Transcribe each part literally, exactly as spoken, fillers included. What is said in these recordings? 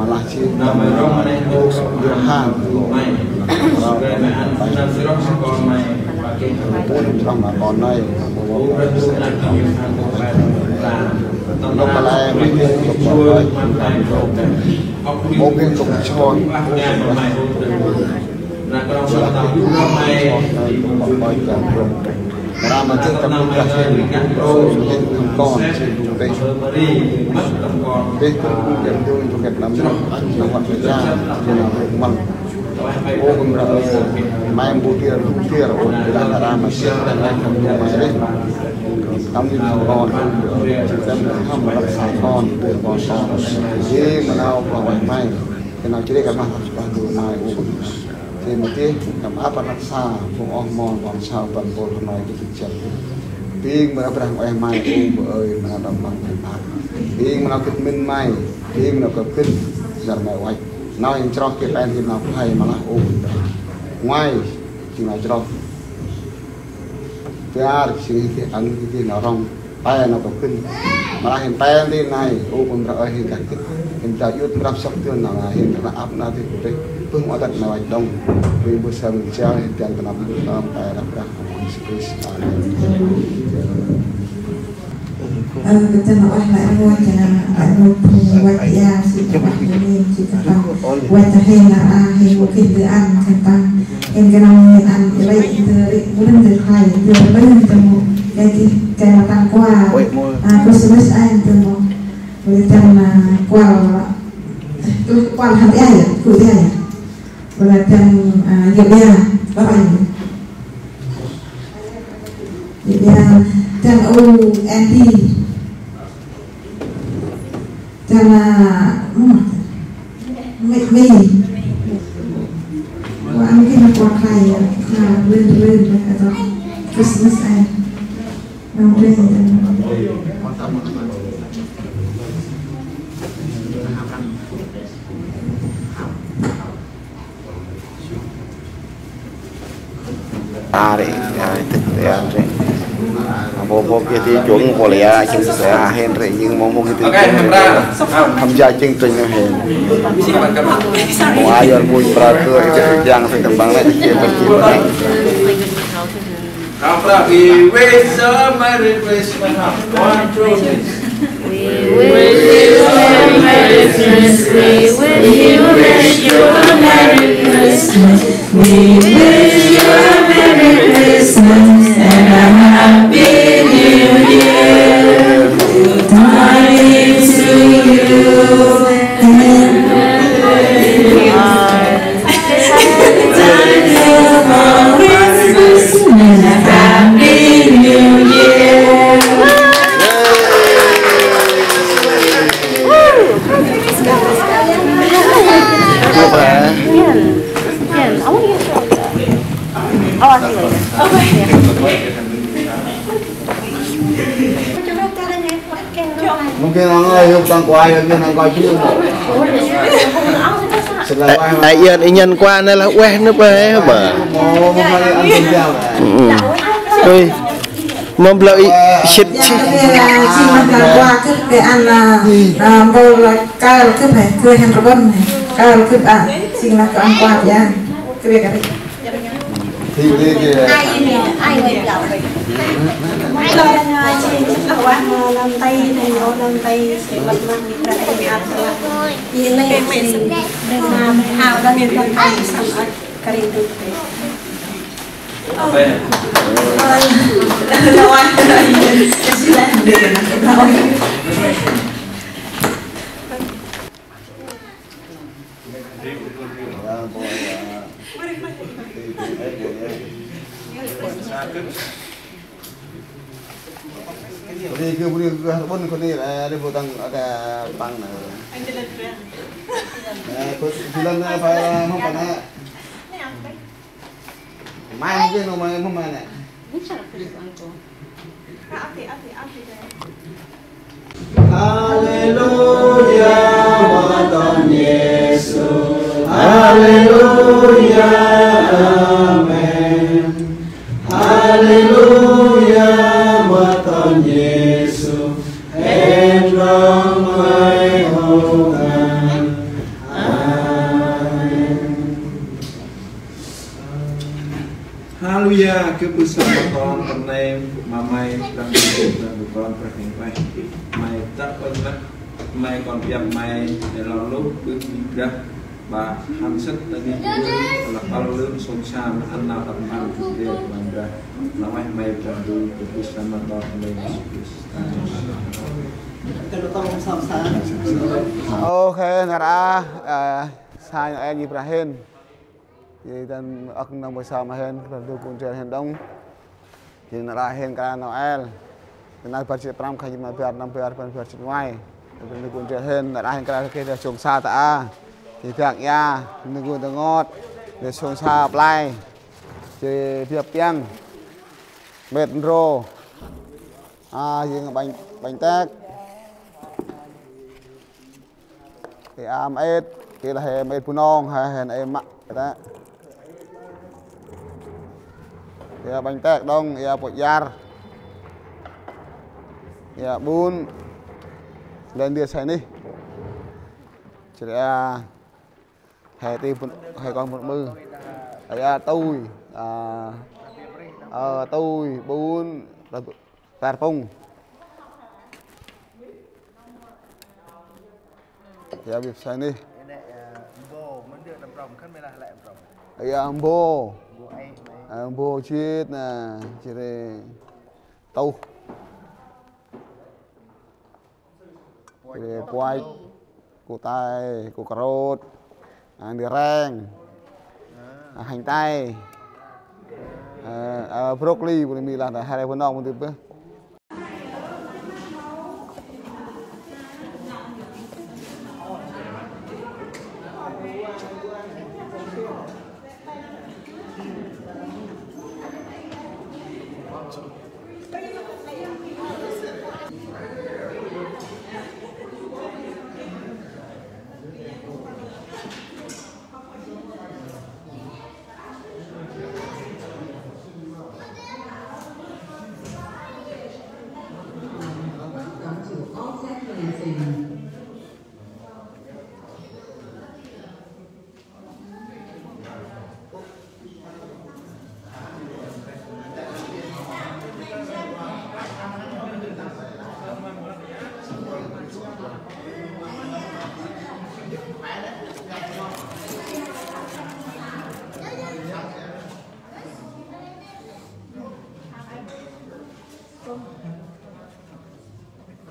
ma lah jêng tâm rŏng Yôhan. Rŏng tâm rŏng ma kon nây, ma kon nây. Nôk ma lĕ ma jêng nôk ma lĕ. Mâu geh nôk chon. Ra ma jêng tâm rŏng Yôhan, jêng tâm kon, jêng tâm têh. Têh tâm rŏng Yôhan, jêng tâm Yôhan, tâm kon, jêng tâm têh. Ô Kôranh Brah ơi, May mbu tiêr, mbu tiêr, ô, ƀiălah ra ma jêng tâm rŏng May rêh. Tâm rŏng kon, jêng tâm rŏng May rêh, tâm kon, jêng tâm kon, jêng ma nau kloh ueh May. Geh nau chrêk ma rnăk sah May, ô. Jêng ma deh, tâm ăp rnăk sah, phung oh mon, ƀon sau, ƀon mpôl, khân may gĭt jăp. Bêng ma nau Brah ueh May, ô, May ơi, ma nau đăp mpăn May. Bêng ma nau gĭt mĭn May, bêng ma nau gĭt năr May ueh. Nau hên chroh geh pe hên nau khlay ma lah, ô. Ngoai, jêng nau chroh. Bar, jêng hên geh ăn, hên geh nau rŏng. Pe nau gĭt. Ma lah hên pe nti nây, ô Kôranh Brah ơi, hên kah gĭt. Hên ta yut mrăp sŏk dơn nau nây, hên ta ăp nau dih kutih. Bơh ma tât nau văch đŏng. Bơh bơh sơm jal, hên tian ta năp yut nau, pe nau Brah, Yêsu Krist. Amen. Ơ, kơt nau ueh lĕ rngôch, kơt nau ueh rngôch phung văch ia, si ta ueh rngôch, si ta ueh. Ueh ta hên nau a, hên mâu geh ndơ ăn, kơt ta. Hên kơt nau hên ăn, i lĕ ndơ ri, mâu geh ndơ khlay, ndơ ri ndơ mâu. Kơt jêh, kơt nau tăng kuăl. Ôi, mâu. A, Christmas ai ndơ mâu. Mâu geh tăng, a, kuăl. Ơ, kuăl hăn ia, kuăl ia. Mâu geh tăng, a, yôk ia, bap anh. Yôk ia, tăng u, Andy. Tăng, a, mâu. Mê, mê. Wa ăn geh nau kuăl khlay, a, rên, rên, a, Christmas ai. Nau rên, tăng. A rê, a, tât rê, a rê. Bô, bô, geh ti chuông, bô lĕ, a, jêng tât rê, a, hên rê, jêng mâu mâu geh ti chuông, tham gia chương trình hên. Mâu a yor mui pra kơ, jêng tât kơt păng lĕ, jêng tât kơt păng lĕ. We wish you a Merry Christmas. We wish you a Merry Christmas. We wish you a Merry Christmas. We wish you a Merry Christmas and a Happy New Year. Good morning to you. Thank you for Christmas and a Happy New Year. Good, man. Ken, Ken, I want you to. Oh, I'll see you later. Okay. Mungkin orang lain yang tang kuai, yang tang kuai juga. Sebelah kuai. Ai, ai, ian, ian kuai nê lah ueh nê pa, eh, ba. Mau, mau kali antum jam. Mm-mm. Ui. Mâm blao i sĭt sĭt. Jêng lah kơ ăn, a, a, mbôl kal kơ bê, kơ hên rbăn. Kal kơ, a, jêng lah kơ ăn kuat ya. Kơ bê kơ bê. Thì đi kìa. Ai ini, ai ini blao. Ai lo na chi, awak na lam tay, na yo lam tay, si mat mat ni kra ni ap. Ini si, na hao dan ni lam tay, sam at kari tu. Bri kơ, bri kơ, bun kơ ni, eh, đi vô tăng, ada păng nè. Eh, kơ, bilang nè, phải, eh, mâm păng nè. Mai mungkin, mai, mâm mai nè. Haleluya, ma ton Yêsu. Haleluya, amen. Haleluya, ma ton Yêsu. Hên rŏng may hô ngăn. Amen. Haleluya, gâp bơh sa ma Kon, tâm nây ma May, Brah Ndu, Brah Ndu Kon, Brah Huêng Ueh. May tăk uănh măt, May kon biăp May, nê lor lôh, bơh ri brah, ba hăn sĭt, ta ri bơh, ta lăp ăl lưn, sông sa, ma ăn nau tăp mpăn, gâp bơh May brah, la ueh May Brah Ndu, gâp bơh sa ma Kon, tâm nây Yêsu Krist. Amen. Ok, nar a, a, sa Noel Ibrahim. Jêh ri dăn âk năm bơh sa ma hên, kơt du kŭn jêl hên đŏng. Jêh ri nar aơ hên kra Noel. Kơt nau bar jê̆t prăm khay jê̆t ma bar, năm bar, bar, bar jê̆t nguay. Kơt du kŭn jêl hên, nar aơ hên kra kơt dê sông sa ta a. Jêh ri dak ia, nê gŭ ta ngot. Dê sông sa play. Jêh ri biăp piăng. Mĕt ndrô. A, jêng bánh, bánh tét. Ê, a, mét, ê, lah, ê, mét Bunong, ha, hên, ê, mă, ta. Ê, bánh tét đŏng, ê, pôk iăr. Ê, bún. Lĕ ndơ say nih. Jêh ri, ê, he ti bun, he kon bun ƀư. Ê, tui, a, ơ, tui, bún, tar pŭng. Ê, biăp say nih. Ê, mbo. Ê, mbo jêt nê, jêh ri tuh. Jêh ri puăch, ku tay, ku krôt, a, ndơ reng, a, hanh tay, a, a, broccoli, bu nê mi lah, he Bunong bu nê bơh.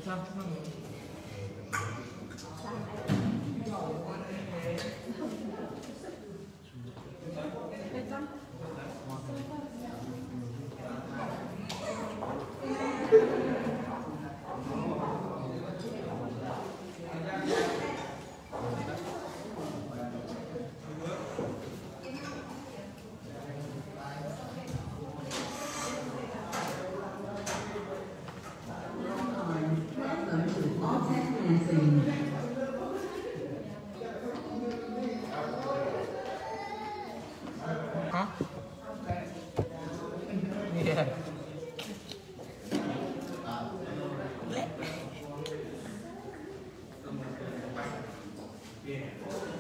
Hả? Yeah.